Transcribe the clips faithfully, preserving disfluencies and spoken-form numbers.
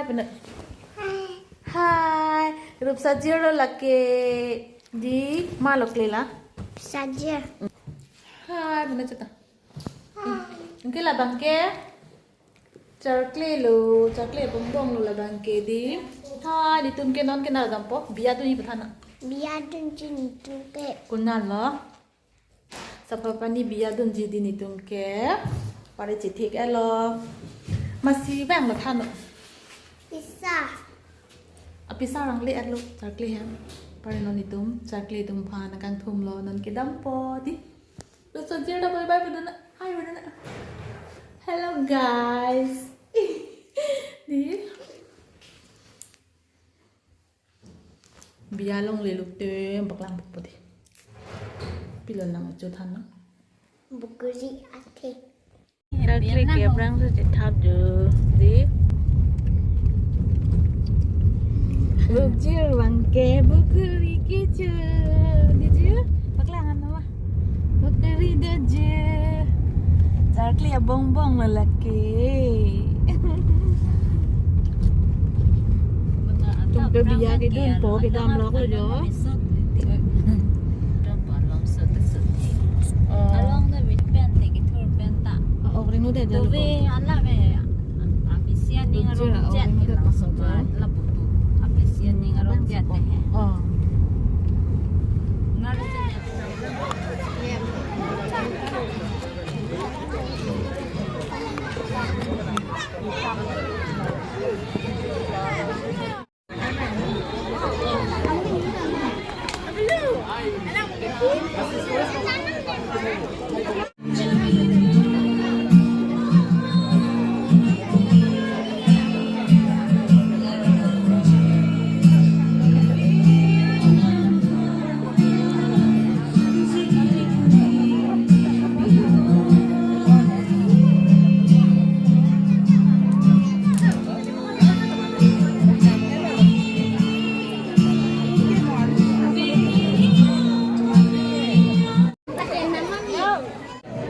Bana. Hai, Rupsajir lo lake. Di, ma lo kle la? Sajir. Hai, bana chata. Anke labang ke? Charkle lo, charkle bongbong lo labang ke di. Hai, netum ke non ke nangdampo. Biya dunji pathan na. Biya dunji netum ke. Konat lo? Sapapani biya dunji di netum ke. Pare chethek-et lo. Masi vang lo than. Pisa. Apisa rang le-et lo, charkle hem. Pare non netum, charkle atum aphan nangkangthum lo, non kedampo di. Rupsajir ta bye bye pudun na. Hi pudun na. Hello guys. Di. Biya longle lo te paklang po di. Pilo nang achu than na. Bukuri athe. Charkle ke aphrang si chethap jo di. Bukuri abang ke bukuri kecho. Di jo. Paklang ano ma? Bukuri dojo. Charkle abongbong lo lake. Tum ke biya kedunpo kedam lo ko jo. Oh. Along the pen te kethur pen ta. Ah, ok ring lo de. Tuve ala ve. Abisi aning arum jet ke masuk ma lapu tu. Abisi aning arum jet he. Oh. Ngar jet.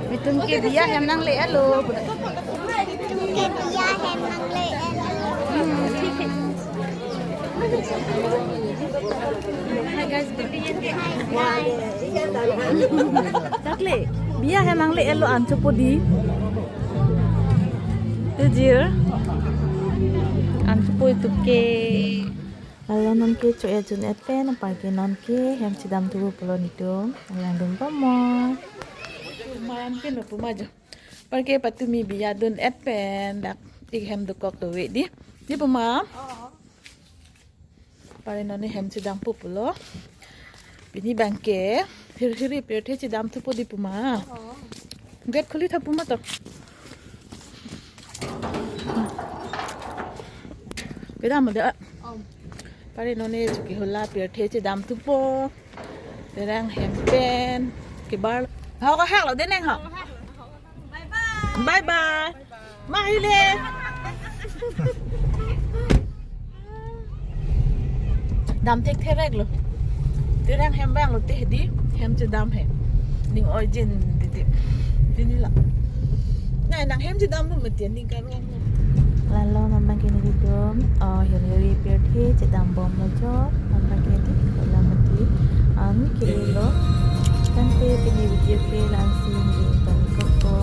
Netum ke biya hem nangle-et lo. Netum ke biya hem nangle-et lo. Hi guys. Hi guys. Charkle, biya hem nangle-et lo, an chopo di. Tejir. An chopo itum ke. Lalo non ke cho-et jun-et pen, anparke non ke hem chedamthupo pulo netum. Langdun po mo. Maran pin lo puma jo. Anparke patumi biya dun-et pen dak ik hem dokok do ave di. Di puma. Pare non ne hem chedampo pulo. Pini abang ke hirhiri pirthe chedamthupo di puma. Gate khuli tha puma to. Kedam ada. Pare non ne chuki hula pirthe chedamthupo. Terang hem pen kebar. Ho ko hak lo deneng ho. Bye bye. Ma hile. Dam thekthe vek lo. Terang hem abang lo te di. Hem chedam he. Ning oi jin di di. Pini la. Nai nang hem chedam lo mati ning karong lo. Lalo non abang ke netum. Oh, hirhiri pirthe chedam bom lo jo. Non abang ke di. Kola mati. An kiri lo. Tangte pini video ke la-an si di pankok ko.